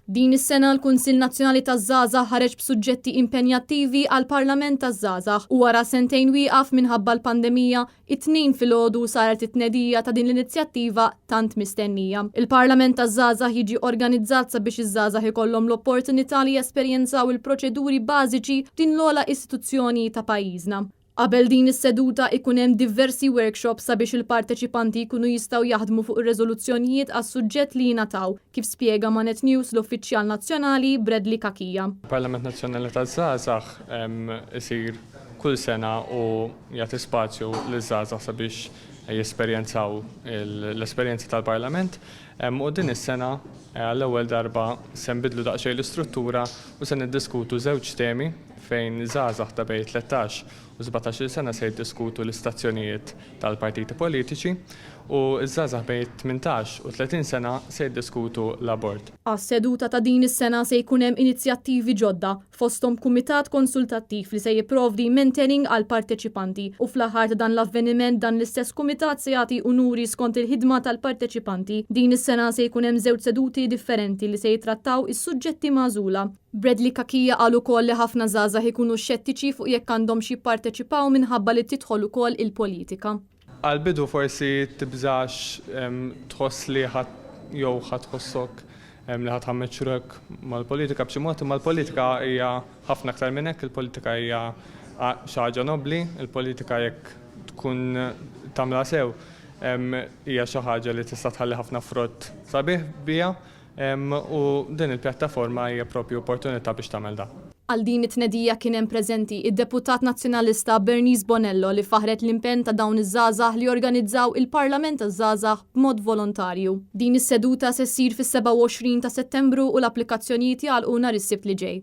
Din is-sena l-Kunsill Nazzjonali taż-Żgħażagħ ħareġ b'suġġetti impenjattivi għall-Parlament taż-Żgħażagħ u wara sentejn wieqaf minħabba l-pandemija, it-Tnejn filgħodu saret it-tnedija ta' din l-inizjattiva tant mistennija. Il-Parlament taż-Żgħażagħ jiġi organizzat sabiex iż-żgħażagħ ikollhom l-opportunità li jesperjenzaw il-proċeduri bażiċi f'din l-ogħla istituzzjoni ta' pajjiżna. Qabel din is-seduta ikun hemm diversi workshops sabiex il-parteċipanti jkunu jistgħu jaħdmu fuq ir-reżoluzzjonijiet għas-suġġett li jingħataw, kif spjega ma' Net News l-Uffiċjal Nazzjonali Bradley Cachia. Il-Parlament Nazzjonali taż-Żgħażagħ isir kull sena u jagħti spazju liż-żgħażagħ sabiex jesperjenzaw l-esperjenza tal-Parlament. U din is-sena għall-ewwel darba se nbiddlu daqsxejn l-istruttura u se niddiskutu żewġ temi fejn żgħażagħ ta' bejn 13 u 17-il sena se jiddiskutu l-istazzjonijiet tal-partiti politiċi u ż-żgħażagħ bejn 18 u 30 sena se jiddiskutu l-abort. Għas-seduta ta' din is-sena se jkun hemm inizjattivi ġodda, fosthom kumitat konsultattiv li se jipprovdi mentoring għall-parteċipanti u fl-aħħar ta' dan l-avveniment dan l-istess kumitat se jagħti unuri skont il-ħidma tal-parteċipanti. Din is-sena se jkun hemm żewġ seduti differenti li se jittrattaw is-suġġetti magħżula. Bradley Cachia qal ukoll li ħafna żgħażagħ ikunu xettiċi fuq jekk għandhomx jipparteċipaw minħabba li tidħol ukoll il-politika. Għall-bidu forsi tibżax tħoss li ħa jew ħa tħossok li ħa tħammeġ ruħek mal-politika b'xi mod, imma l-politika hija ħafna aktar minn hekk, il-politika hija xi ħaġa nobbli, il-politika jekk tkun tagħmilha sew hija xi ħaġa li tista' tħalli ħafna frott sabiħ biha. U din il-pjattaforma hija proprju opportunità biex tagħmel dan. Għal din it-tnedija kien hemm preżenti id-Deputat Nazzjonalista Bernice Bonello li faħħret l-impenn ta' dawn iż-żgħażagħ li jorganizzaw il-Parlament taż-Żgħażagħ b'mod volontarju. Din is-seduta se ssir fis-27 ta' Settembru u l-applikazzjonijiet jagħlqu nhar is-Sibt li ġej.